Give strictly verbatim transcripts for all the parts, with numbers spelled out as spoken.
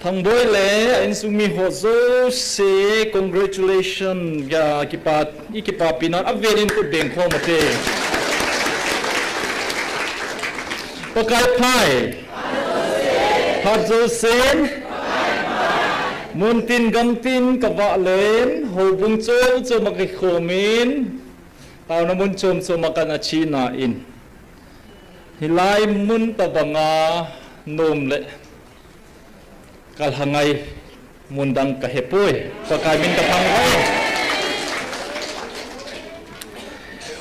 Thangboi le a insung mi ho jouse, congratulation, ga kipa, i kipapina avelin khut beng khom ute. Pakai phai. Phat jousen. Muntin gamtin kavah len, houbung chom chom a kikhomin, taona mun chom chom a kana china in. Hilai mun tabanga nom le kalhangai mun dang kahepoi. Pakai min kathangvai.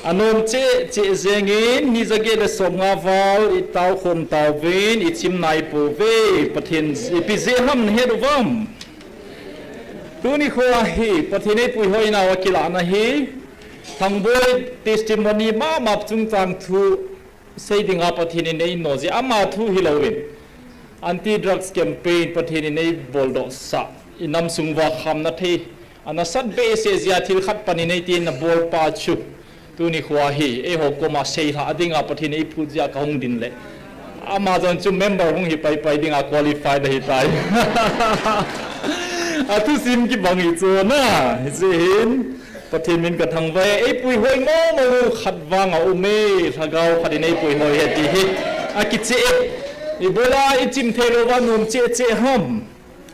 Anom cheh cheh jengin, ni jaget le somnga val i tao khom tauvin, i chim nai pouve, Pathen ipi jeh ham nahet uvam. Tuni khoa hi, Pathen eipuihoi nauva kilahna hi, Thangboi testimony mama chungchang thu sei dinga Pathen in eino jeh, ama thu hilouvin. Anti drugs campaign Pathen in eiboldoh sah. I nam sung uva khamna thei. Ana sat behseh jeh a thil khat pan in eiti na bol pa chu. Tuni khoa hi, eiho koma seilhah dinga Pathen eiphut jeh a kahung din le. Ama jong chu member hung hi pai pai dinga qualified ahitai. Athusim kibang hi chu na, hijeh hin. Pathen min kathangvai, eipuihoi mong mong u khat vang aume, lhagao khat in eipuihoi e ti hi. Akicheh e, ibola i chim thei louva nom cheh cheh ham.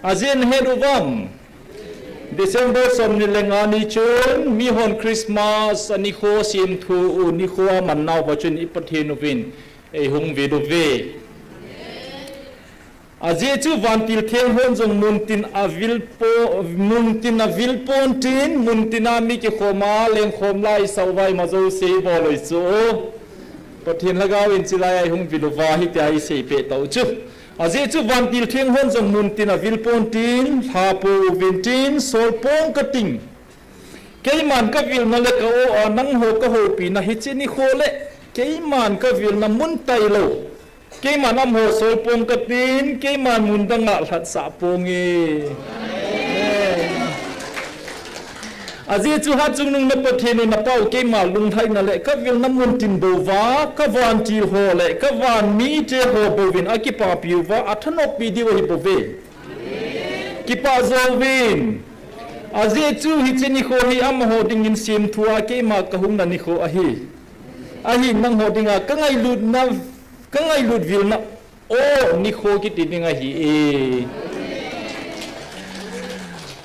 Ajeh nahet uvam. December somni le nga ni chun, mihon Christmas a nikho semthu u nikho a man nauva chun i Pathen uvin eihung vil uve. Ajeh chu vantil theng hon jong muntin avil po, muntin avil pon tin, muntin a mi kikhom a lengkhom lai sauvai ma jouse ibol uvin chu. Pathen lhagao in chilai a eihung vil uva hitia isei peh tau chu. Ajeh chu vantil theng hon jong muntin avil pon tin, lha po uvin tin, sol pong kating. Keiman kavilna le ka-o a nangho kahoupina hiche nikho le, keiman kavilna mun tailou. Keiman amaho sol pong katin, keiman mun danga lhatsah ponge. Amen. Ajeh chu Hatchungnung na Pathen u na Pa u keima lunglhaina le kavilna muntin bouva, kavantil ho le kavan mite ho bouvin akipapi uva, athanoppi diu ahi bouve. Kipah jouvin. Ajeh chu hiche nikho hi amaho dingin semthua keima kahungna nikho ahi. Ahin nangho dinga kangailutna, kangailut vilna o nikho kiti ding ahi e.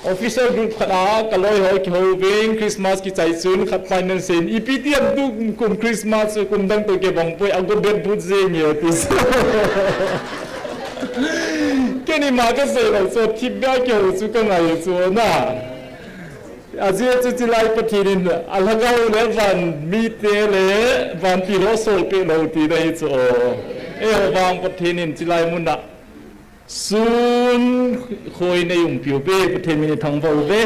Officer group khat a kaloi ho kihouvin Christmas kichai chun khat pa in aseiyin, ipi ti ham tukum Christmas kum dang toh kibang poi, ago bet but jenge ati. Keini ma kasei lou chu thipbeh a kihou chu kangai chu na. Ajeh chu chilai Pathen in alhagao le van mite le vantil ho solpeh lou tina ahi chu. Eiho vang Pathen in chilai muna sun khoi nei umpiu ve, Pathen min i thangvah uve.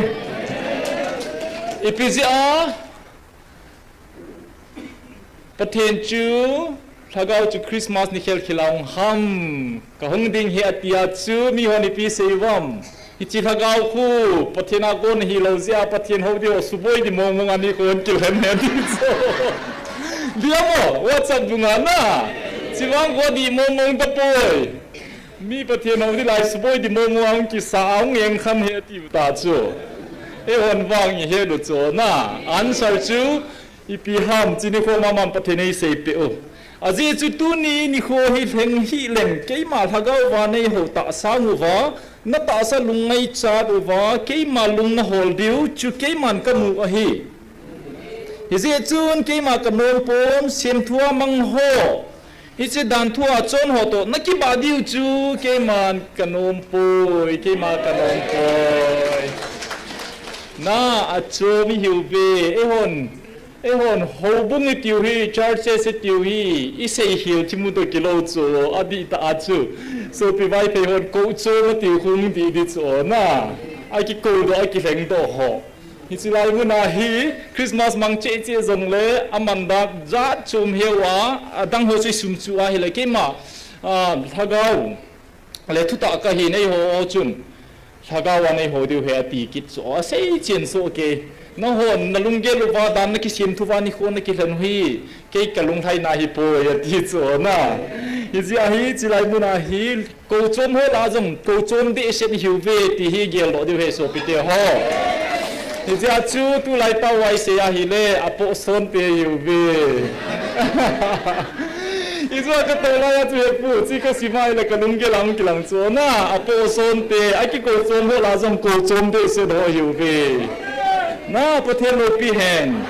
Ipi jeh a Pathen chu lhagao chu Christmas ni khelkhel a hung ham, kahung ding ahi atia chu mihon ipi sei uvam. Hiche lhagao khu Pathen a kon ahilou jeh a Pathen hou ding ho suboi ding mong mong a nikho hung kilhen ahi ati chu. Dia mo, WhatsApp dunga na. Chivang khu adih mong mong tapoi. Mi Pathen hou ding lai suboi ding mong mong a hung kisa a hung engkhan ahi ati ta chu. Eihon vang ihet u chu na. Answer chu ipi ham, hiche nikho maman Pathen in eiseipeh u. Ajeh chu tuni nikho hi lheng hih leng keima lhagao va neihou tahsa uva, natahsa lung ngaichat uva, keima lung nahol diu chu keiman kamu ahi. Hijeh chun keima kanom pon, semthua mang ho. Hiche danthua chon ho toh nakibah diu chu keiman kanom poi, keima kanom poi. Na, achom ihiuve, eihon, eihon houbung itiu hi, churches itiu hi, isei khel chimu toh kilou chu, adihtah a chu. Sopi Vaiphei hon kou chom atiu khu dih dih chu na. Akikoudoh, akilhengdoh ho. Hiche lai muna hi Christmas mang cheh cheh jongle aman dan jat chom hiu a, adang ho chu isum chu ahile keima, a, lhagao le thutah kahin eiho chun lhagao a neihou diu ahi ati kit chu asei chen soh kei. Nahon nalunggel uva dan nakisemthu uva nikho nakilhen u hi kei kalunglhaina ahipoi ati chu na. Hijeh a hi, chilai mun a hi, kou chom ho lah a jong, kou chom dehset ihiuve, ti hi geldoh diu ahi sopite ho. Hijeh a chu, tulai pao a isei ahile, apohson te ihiuve. Ijeh a katou lai a chu hepu, chu kasim a ahile kalunggel a hung kilang chu na, apohson te, akikou chom ho lah a jong kou chom dehset ho ihiuve. Na, Pathen loupi hen.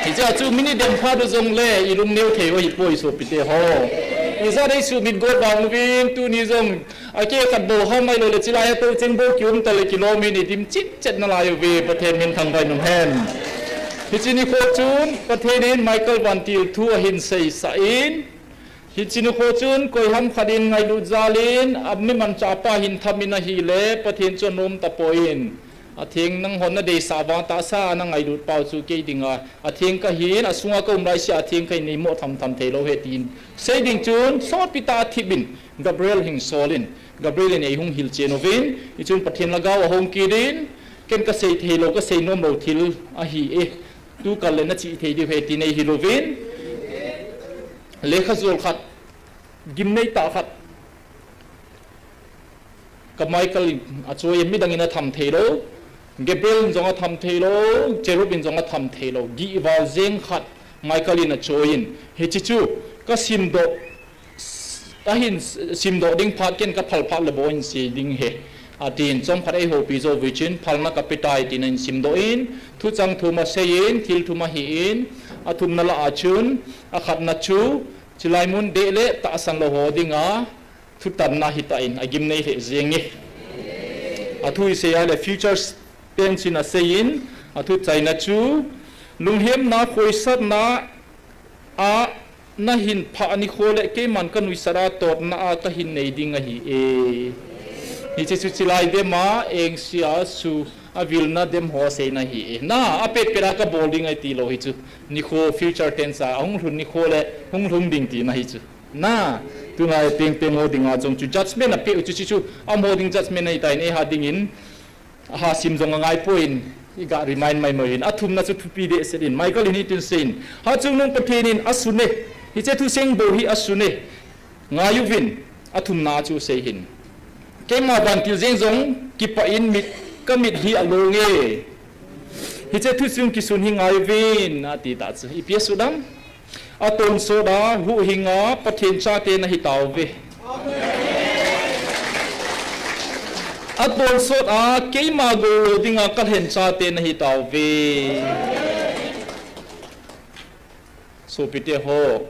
Hijeh a chu minute dem phat u jongle, ilungneo thei u ahipoi sopite ho. Ijat a isumit got vang uvin, tuni jong, akeh khat bou ham ahiloule, chilai a toucheng bou kium tale kilom in idim chitchet nalai uve, Pathen min thangvah in um hen. Hiche nikho chun, Pathen in Michael Vantil thu ahin seisah in, hiche nikho chun, koiham khat in ngailut jal in, ami manchahpa ahin tham in ahile, Pathen chu anom tapoi. Atheng nanghon nadeisah vang tahsa a nangailut pau chu kei dinga atheng kahin, asunga kaum laisea atheng kahin, neimoh thamtham theilou ahi tin sei ding chun, sotpi tah a thip in, Gabriel hin sol in, Gabriel in eihung hilchen uvin, hichun Pathen lhagao ahong kit in, ken kasei theilou, kasei nomlou thil ahi e. Tukal le nachih thei diu ahi tin eihil uvin, lekha jol khat, gimnei tah khat, ka Michael in achoi in, midang in atham theilou, Gabriel in jong atham theilou, Cherub in jong atham theilou, gihval jeng khat Michael in achoi in, hiche chu kasimdoh, ahin simdoh ding phat ken kaphal phat le bou ahin sei ding ahi, atin, chomkhat eihoupi jou vin chun, phalna kapetai tin ahin simdoh in, thuchang thum asei in, thil thum ahi in, athumna lah a chun, akhatna chu, chilai mun deh le tahsan lou ho dinga thutanna ahitan, agimnei lheh jenge. Athu isei a le future tense in asei in, athu chaina chu, lunghemna, khoisatna a nahin phah nikho le keiman kanuisat a totna a kahin nei ding ahi e. Hiche chu chilai dem a, engse a, su, avilna dem ho aseina ahi e. Na, apetpet a kabol ding ahi tilou hichu. Nikho future tense a, ahung lhun nikho le hung lhung ding tina hichu. Na, tunai pengpeng ho dinga jong chu judgment apeh u chu, hichu amaho ding judgment ahitan, eiha dingin, aha sim jong angaipoi, iga remind maimai in, athumna chu thupi dehset in, Michael in hitin asei in, Hatchungnung Pathen in asun e, hiche thusei bou hi asun e, ngai uvin, athumna chu asei in, keima vantil jeng jong kipah in mit, kamit hi along e, hiche thu chung kisun hi ngai uvin, ati tah chu, ipi asut ham? Atonsot a huhhinga Pathen chate nahitauve. Atonsot a keima goulou dinga kalhen chate nahitauve. Sopite ho,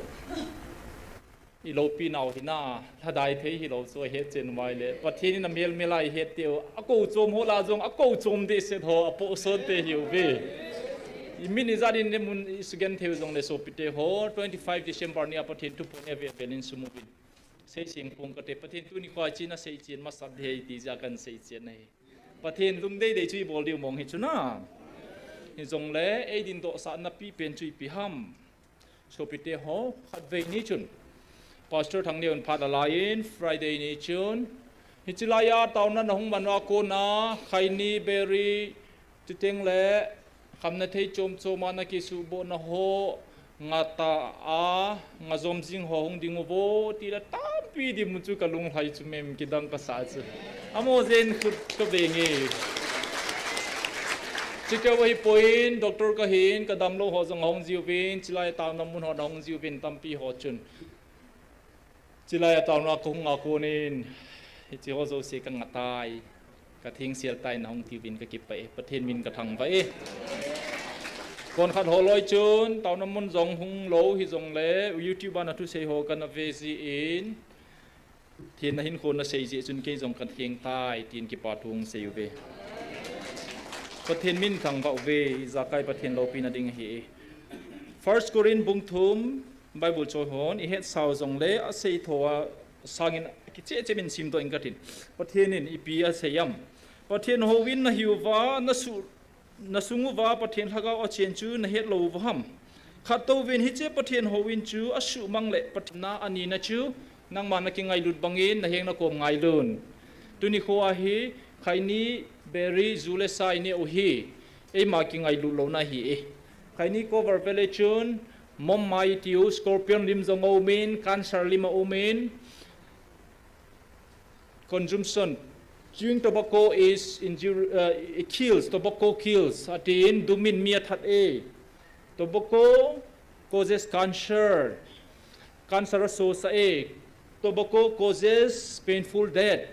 iloupinau hina, lhadai thei hilou chu ahetchen uva ahile, Pathen in amelmel a ihet teu, akou chom ho lah jong, akou chom dehset ho, apohson te ihiuve. Imin ijat in imun isugenthei u jongle sopite ho, twenty five December nia Pathen thuphon eive velin sumuvin. Seiseng pong kate, Pathen tuni khoa hiche naseichen masat ding ahi ti jeh a kanseichen ahi. Pathen lungdeidei chu ibol diu mong hichu na. Hijongle, eidindohsah napi pen chu ipi ham? Sopite ho, khatvei ni chun, Pastor Thangneo in phat alai in, Friday ni chun, hiche laiya taona nahung man uva kona, khaini, beri, chuteng le, khamna thei chomchom a nakisuhbohna ho, ngata a, ngajom jing ho hung ding uvo, tile tampi dimun chu kalunglhai chu mem kidang kasah chu. Amaho jeng khut kavenge. Chukeu ahipoi, doctor kahin, kadamlou ho jong ahung jiuvin, chulai taona mun hon ahung jiuvin, tampi ho chun. Chulai a taona kahung a konin, hiche ho jouse kangatai, kathengsel tai nahung tiuvin kakipah e, Pathen min kathangvah e. Konkhat holoi chun, taona mun jong hunglou hijongle, YouTube a nathusei ho kana ve jin, thenna hinkho nasei jeh chun kei jong katheng tai, tin kipathu hung sei uve. Pathen min thangvah uve, ijakai Pathen loupina ding ahi e. First Corinth bung thum, Bible choi hon, ihetsau jongle, aseitho a sangin kicheh cheh in simdoh inge katin. Pathen in ipi asei ham? Pathen houin nahiuva, nasu, nasung uva Pathen lhagao achen chu nahetlou uva ham? Khattouvin hiche Pathen houin chu asuhmang le Pathen na anina chu, nangma nakingailut bangin naheng nakom ngailun. Tuni khoa hi, khaini, beri, ju le sa ineh u hi, eima kingailut louna ahi e. Khaini cover vele chun, Mom mai tiu, scorpion lim jong aumin, cancer lim aumin. Consumption. Chewing tobacco is injur-, uh, it kills, tobacco kills. Atin, dumin mi athat e. Tobacco causes cancer. Cancer asosah e. Tobacco causes painful death.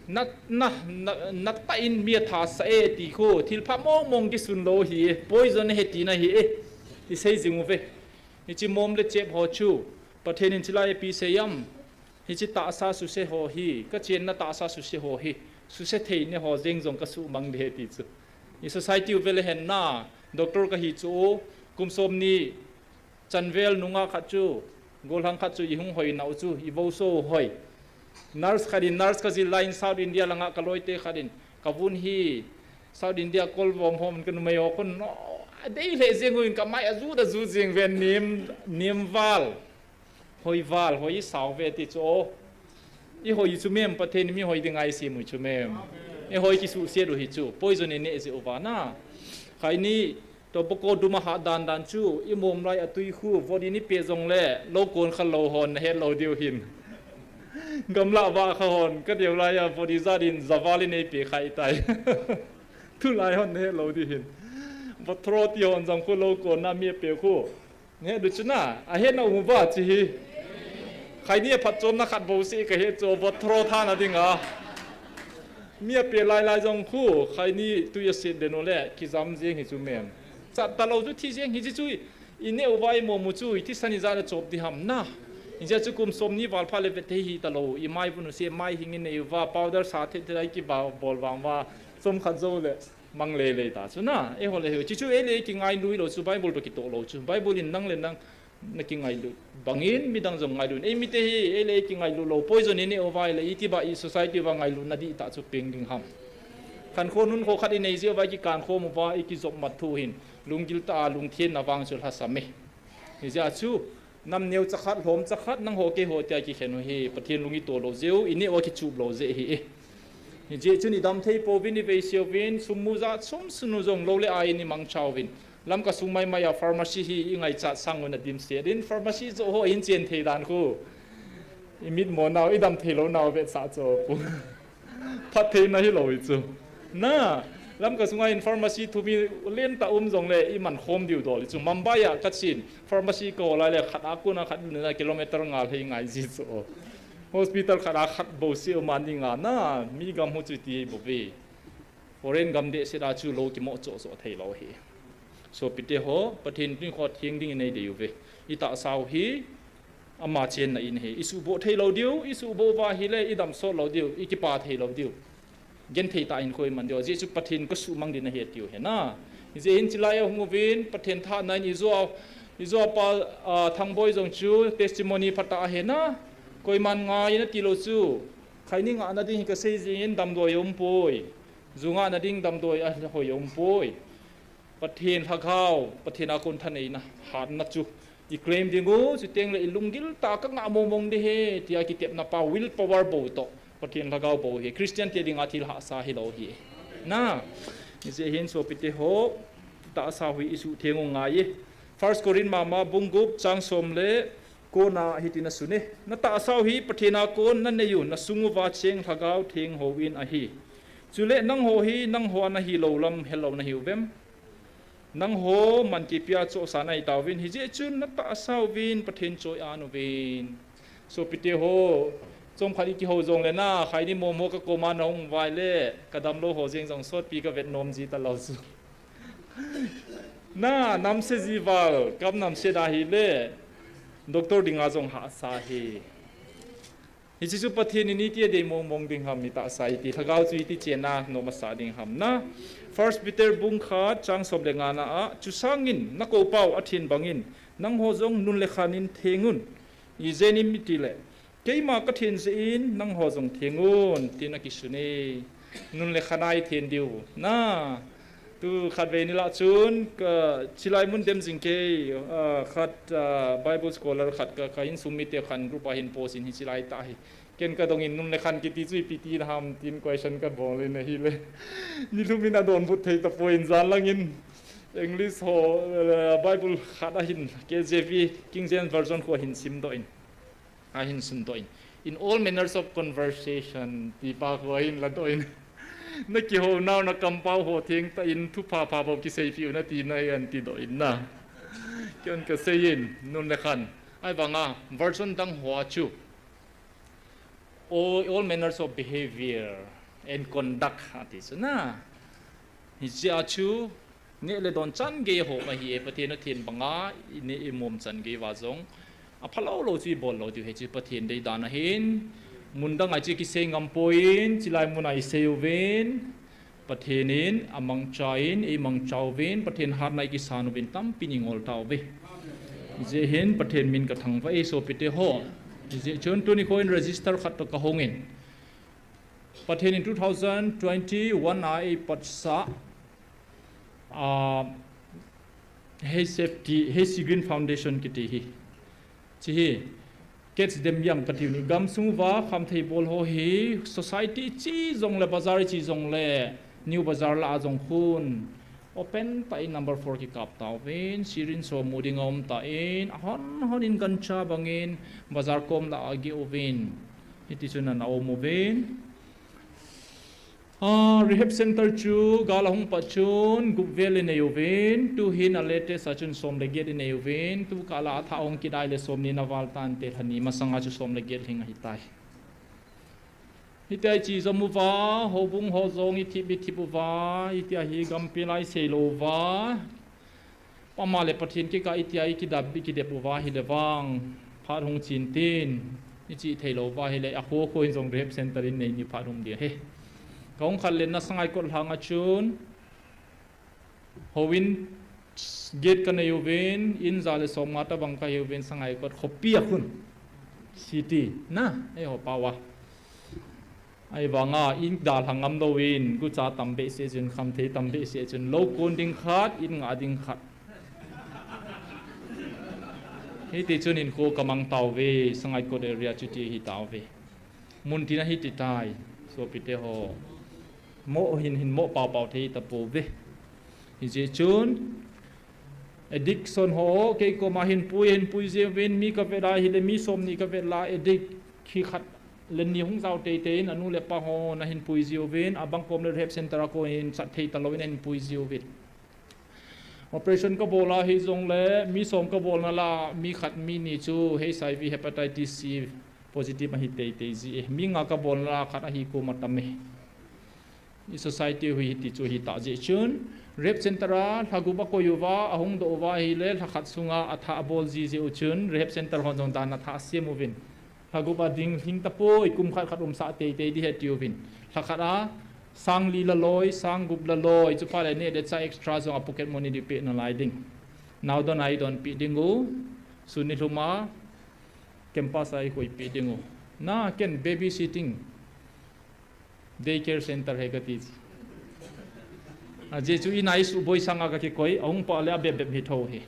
Na, na, na, natah in mi athasah e ti khu, thilpha mong mong kisun lou hi, poison ahi tina hi e. Isei jing uve. Hiche mom le chep ho chu, Pathen in chilai ipi asei em. Hiche tahsa suse ho hi, kachenna tahsa suse ho hi, suse theina ho jeng jong kasumang ding ahi ti chu. I society u vele henna, doctor kahi chu, kum somni chanvel nunga khat chu, golhang khat chu ihung hoina u chu, i voso hoi. Nurse khat in, nurse kajil lai in South India langa kaloite khat in, kavun hi South India kolvom hom kanumei ho khun, no, adei lheh jeng uvin kamai ajut ajut jeng uvin nem, nem val. Hoi val, hoi sao ve ti chu. I hoi chu mem, Pathen mi hoi ding ahi semu chu mem. I hoi kisuhset u hi chu. Poison i neh jeh uva na. Khaini, tobacco dum ahat dan dan chu, i mom lai atui khu, vot in i pe jongle, lou kon kha lou hon, nahet lou diu hin. Gamla va kha hon, ka deu lai a, vot i jat in, javal in ei pe khai tai. Tulai hon nahet lou diu hin. Vot thro ti hon jong khu lou kon na mi ape khu. Nge du chu na, ahe na um uva chi hi. Khaini aphatchomna khat bou si kahe chu, vot thro thana dinga. Mi ape lai lai jong khu, khaini tui aset den u le, kijam jeng hi chu mem. Chat talou chu thi jeng hi chi chu, i neh uva i mom u chu, i thisan ijat a chop ding ham na. Hijeh chu kum somni val phat le vet thei hi talou, i mai vun u se, mai hing i nei uva, powder sa thei thei lai kibol vang uva, chomkhat jou le. Mang lei lei ta chu na, eiho le hi. Chi chu ei le ei kingailu lou chu Bible toh kitoh lou chu. Bible in nang le nang na kingailu bangin midang jong ngailu. Ei mite hi ei le ei kingailu lou. Poison i neh uva le iti ba i society uva ngailutna dihtah chu peng ding ham. Khankho nunkho khat i nei jeh uva i kikankhom uva i kijop mat thu hin. Lunggil tah a lungthenna vang chu lhasam e. Hijeh a chu, nam neo chakhat, lhom chakhat, nangho keiho tia kikhen u hi, Pathen lung i to lou jeh u, i neh uva kichup lou jeh hi e. Hijeh chun i dam thei pouvin, i veise uvin, sum mu ja chom sunu jong lou le ai in i mangcha uvin. Lamka sung mai mai a pharmacy hi i ngaichat sang un a dimset in, pharmacy joh ho hin chen thei dan khu. I mit mo nau, i dam thei lou nau vetsah cho pu. Phattheina hilou hi chu. Na, Lamka sunga in pharmacy thum hi lentah um jongle i mankhom diu dol hi chu. Mumbai a kachen pharmacy kahol lai le khat a kona khat lhunna kilometer nga lhei ngai ji chu. Hospital khat a khat bou se um a ni nga na, mi gam ho chu ti bou ve. Foreign gam dehset a chu lou kimoh choh choh thei lou hi. Sopite ho, Pathen tuni kho theng ding i nei dei uve. I tahsa u hi, ama chenna in hi. I suhboh thei lou diu, i suhboh uva ahile, i dam sot lou diu, i kipa thei lou diu. Genthei tah in kho i man diu. Ajeh chu Pathen ka suhmang ding ahi tiu hi na. Hijeh hin chilai a hung uvin, Pathen thahna in i jo a, i jo a pa, ah, Thangboi jong chu testimony phatah ahi na. Koiman ngai na ti lou chu. Khaini ngahna ding hi ka sei jing in damdoi a um poi. Ju ngahna ding damdoi a hoi a um poi. Pathen lhagao, Pathen a kon thaneina, hatna chu i claim ding u, chuteng le i lunggil tah a ka ngah mong mong ding ahi, tia kitepna pa will power bou toh, Pathen lhagao bou hi, Christian te dinga thil hahsa hilou hi. Na, hijeh hin sopite ho, tahsa u hi i suhtheng u ngai e. First Corinth mama bung gup chang som le kona hitin asun e. Na tahsa u hi Pathen a kon na nei u, na sung uva cheng lhagao theng hou in ahi. Chule nangho hi, nangho a na hilou lam helou na hi uvem? Nangho man kipe a chohsah na hi tauvin, hijeh chun na tahsa uvin, Pathen choi-at uvin. Sopite ho, chomkhat i kihou jongle na, khaini mom ho ka koma na hung uva ahile, ka damlou ho jeng jong sotpi ka vet nom ji talou chu. Na, namse ji val, kam namse da ahile, doctor dinga jong hahsa hi. Hiche chu Pathen in iti a dei mong mong ding ham, i tahsa iti, lhagao chu iti chenna nom asah ding ham na. First Peter bung khat chang som le nga na a, chu sangin, na kou pau a thin bangin, nangho jong nun le khan in theng un. Ijeh inem itile, keima ka thin jeh in, nangho jong theng un, tin akisun e. Nun le khan a i thin diu. Na, tu khatvei ni lah chun, ka, chilai mun dem jing kei, ah, khat, ah, Bible scholar khat ka, ka insung mite khan group a hin post in hi chilai tah hi. Ken ka dong in nun le khan kiti chu ipi ti na ham tin question ka bol in ahile. Nilhum in adonbut thei tapoi in jan lang in. English ho, eh, Bible khat ahin, K J V, King James Version ho ahin simdoh in. Ahin simdoh in. In all manners of conversation, ti pa ho ahin ladoh in. Na kihou nau na kampau ho thengtah in thupha pha bou kiseipeh un ati nai an tidoh in na. Kei in kasei in, nun le khan. Ahivanga, version dang hoa chu. All, all manners of behavior and conduct, ati chu na. Hiche a chu, neh le don chan gei ho ahi e, Pathen athen banga, ineh imom chan gei uva jong. Aphalou lou chu ibol lou diu ahi chu Pathen deidan ahin. Mun dang a chu kisei ngam poi, chulai mun a isei uvin. Pathen in amangcha in, eimangcha uvin, Pathen hatna a ikisan uvin, tampi ingol tauve. Hijeh hin Pathen min kathangvah e sopite ho. Hijeh chun tuni kho in register khat toh kahong in. Pathen in two thousand twenty-one a eipatsah, ah, Hey Safety, Hey Sea Green Foundation kiti hi. Chi hi, catch them young kati u ni. Gamsung uva khamthei bol ho hi, society chi jongle, bazar chi jongle, New Bazar lah a jong khun. Open tah in number four kikap tauvin, syringe ho mu ding aum tan, ahon hon in gancha bangin, bazar kom lah a geh uvin. Hiti chun ana um uvin. Ah, rehab center chu gal ahung pat chun gup vel inei uvin, tuhin a latest a chun som le get inei uvin, tukah lah a athah hung kidai le somni na val tante, lhani masanga chu som le get lhing ahitai. Hitia ichi jom uva, houbung ho jong ithip ithip uva, hitia hi gampi lai sei lou uva. Ama le Pathen kikah itia ikidap, ikidep uva ahile vang, phat hung chin tin, ichi thei lou uva ahile, akho kho in jong rehab center in nei ni phat hung ding ahi. Kahung khat le na Sangaikot lhang a chun, houin gate kanei uvin, in ja le som nga tabang kahi uvin, Sangaikot khopi a khun. City, na, eiho pao a. Ahivanga in dalha ngam louvin, gucha tam behseh chun, khamthei tam behseh chun, lou kon ding khat, in ngah ding khat. Hiti chun hinkho kamang tauve, Sangaikot area chuti ahi tauve. Mun tina hiti tai, sopite ho. Mo hin hin mo pao pao thei tapouve. Hijeh chun, addiction ho, kei koma hin pui, hin pui jiuvin, mi kavet a ahile, mi somni kavet la, addict hi khat le ni hung jao teitei in, anu le apa ho na hin pui jiuvin, abang kom le rehab center a kon in chat thei talou in hin pui jiuvin. Operation kabol a hijongle, mi som kabolna la, mi khat mi ni chu H I V hepatitis C positive ahi teitei ji e, mi nga kabolna la khat ahi koma tam e. I society u hi hiti chu ahi tah jeh chun, rehab center a lha gup akoi uva, ahung doh uva ahile, lha khat sunga athah abol ji jeh u chun, rehab center hon jong dan athah asem uvin. Lha gup a ding lhing tapoi, kum khat khat umsah teitei ding ahi atiuvin. Lha khat a, sang li la loi, sang gup la loi, chuphat le neh le chah extra jong a pocket money ding peh nalai ding. Naodon a eidonpi ding u, sun nilhum a, campus a eihoipi ding u. Na, ken babysitting. Daycare center hi kati. Ajeh chu in a isuhboi sanga kakikoi, ahung pah le abep bep hi tho hi.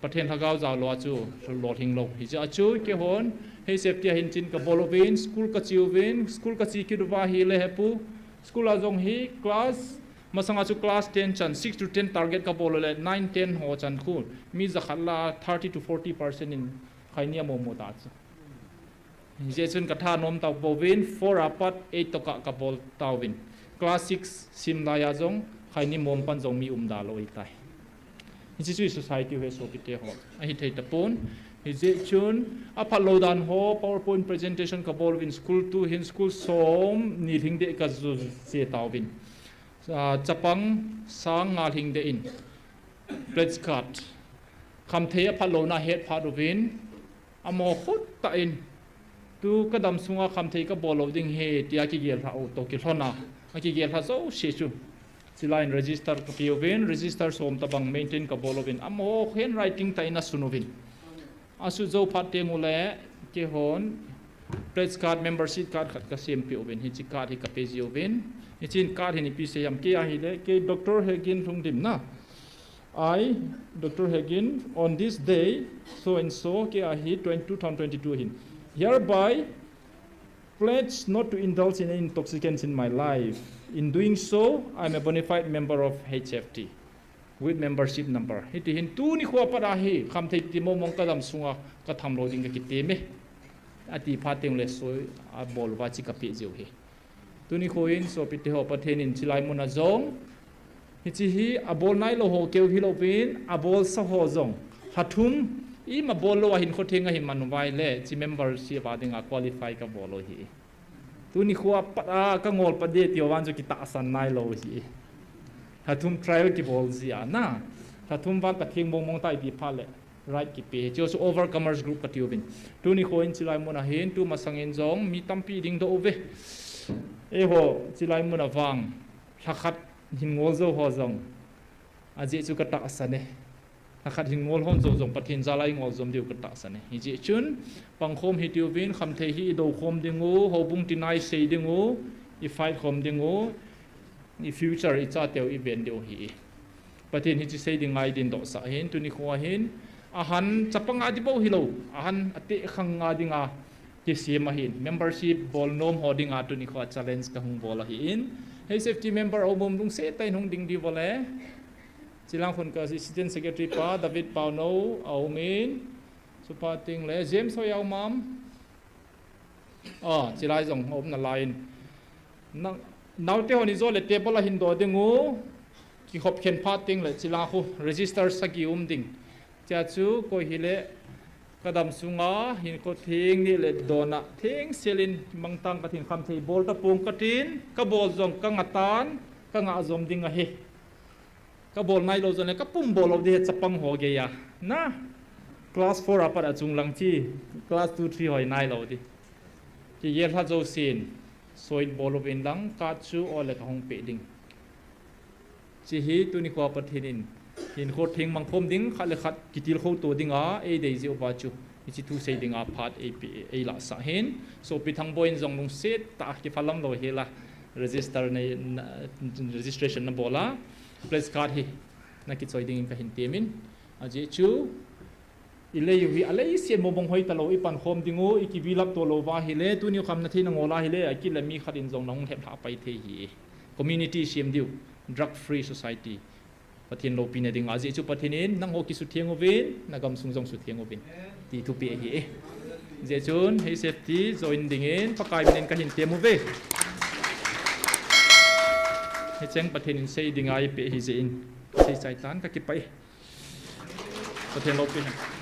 Pathen lhagao jao lou a chu, lolhing lou. Hijeh a chu, keihon, Hey Safety a hin chin kabol uvin, school kache uvin, school kache kit uva ahile hepu, school a jong hi class, masanga chu class ten chan, six to ten target kabol u le, nine, ten ho chan khu, mi jakhat la thirty to forty percent in khaini amomo ta chu. Hijeh chun katha nom tapouvin, four apat eight toh kah kabol tauvin. Class six sim lai a jong, khaini mom pan jong mi umda lou ahitai. Hiche chu i society u hi sopite ho. Ahithei tapon. Hijeh chun, aphat lou dan ho, PowerPoint presentation kabol uvin school tu hin school som ni lhing deh kaju je tauvin. Ah, chapang sang nga lhing deh in. Pledge card. Khamthei aphat louna het phat uvin. Amaho khut tah in, tu kadam sunga khamthei kabol lou ding ahi, tia kigel lhah u toh kilhon a, akigel lhah jouse chu. Chulai in register kape uvin, register som tabang maintain kabol uvin, amaho handwriting tah in asun uvin. Asut jou phat teng ule, keihon, pledge card, membership card khat kasempeh uvin, hiche card hi kape jiuvin, hiche in card hin ipi sei ham, kei ahile, kei Doctor Hegin Lhungdim na. I, Doctor Hegin, on this day, so and so, kei ahi twenty, two thousand twenty-two hin, hereby pledge not to indulge in any intoxicants in my life. In doing so, I am a bona fide member of H F T. with membership number. Hiti hin tuni khoa pat a hi khamthei ti mong mong ka dam sunga ka tham lou ding ka kitem e. Ati phat teng le soi a bol uva chi ka pe jeh u hi. Tuni khoin sopite ho, Pathen in chilai mun a jong hichi hi a bol nai lou ho keu hilou pin, a bol sa ho jong lha thum ima bol lou a hin khotheng a hi man uva le chi membership a dinga qualify ka bol u hi. Tuni khoa pat a ka ngol pat de ti ho vang chu kitahsan nai lou hi. Lha thum trial kibol jia na. Lha thum vang ka theng mong mong tai ti phat le right kipe hi. Chu chu overcomers group ka ti uvin. Tuni khoin chilai mun a hin, tu masang in jong mi tampi ding doh uve. Eiho chilai mun a vang lha khat hin ngol jou ho jong. Ajeh chu ka tahsan e. Lha khat hin ngol hon jou jong Pathen jal a i ngol jom diu ka tahsan e. Hijeh chun pangkhom hiti uvin, khamthei hi i do khom ding u, houbung tina i sei ding u, i fight khom ding u, i future i chateu i ven diu hi. Pathen hichi sei dinga i din doh sah hin, tuni khoa hin, ahan chapang a di bou hilou, ahan ate khang a dinga kisem ahin, membership bol nom ho dinga tuni khoa challenge ka hung bol ahin. Hei safety member a um um lungset tah in hung ding diu vale. Chilang khun ka Assistant Secretary pa David Pauno a um in, chupa teng le James Hoyau mam. Ah, chilai jong a um nalai in. Nang, naute hon i jo le table a hin do ding u. Kikhop khen phat teng le chilang khu register sagi um ding. Chia chu koi hile ka dam sunga hin khotheng ni le dona theng selin mangtang ka thin, khamthei bol ta pong ka tin, ka bol jong ka ngah tan, ka ngah jom ding ahi. Ka bol nai lou jong le ka pum bol lou di he chapang ho gei a. Na, class four a pat a chunglang chi, class two, three hoi nai lou di. Kigel lha jousen, soi bol uvin lang, ka chu o le ka hung pe ding. Chi hi tuni khoa Pathen in hin khotheng mangkhom ding, khat le khat kitilkhou to dinga ei dei jeh uva chu hichi thu sei dinga phat ei pe, ei la sah hin. Sopi Thangboi in jong lungset tah a kiphalam lou hi la register na, na, registration na bol a, place card hi na kichoi dingin ka hin temin. Ajeh chu i lei u hi a lei sian mong mong hoi talou, i pankhom ding u, i kivilap to lou va hile, tuni u kham na thei na ngol a hile, a kit le mi khat in jong na hung lhep lha pai thei hi. Community siam diu, drug free society. Pathen loupina dinga, ajeh chu Pathen in nangho kisutheng uvin, na gamsung jong sutheng uvin. Ti thupi ahi e. Jeh chun, hei safety join dingin, Pakai min in ka hin tem uve. Hicheng Pathen in sei dinga ei pe hi jeh in, ka sei chai tan ka kipah e. Pathen loupina.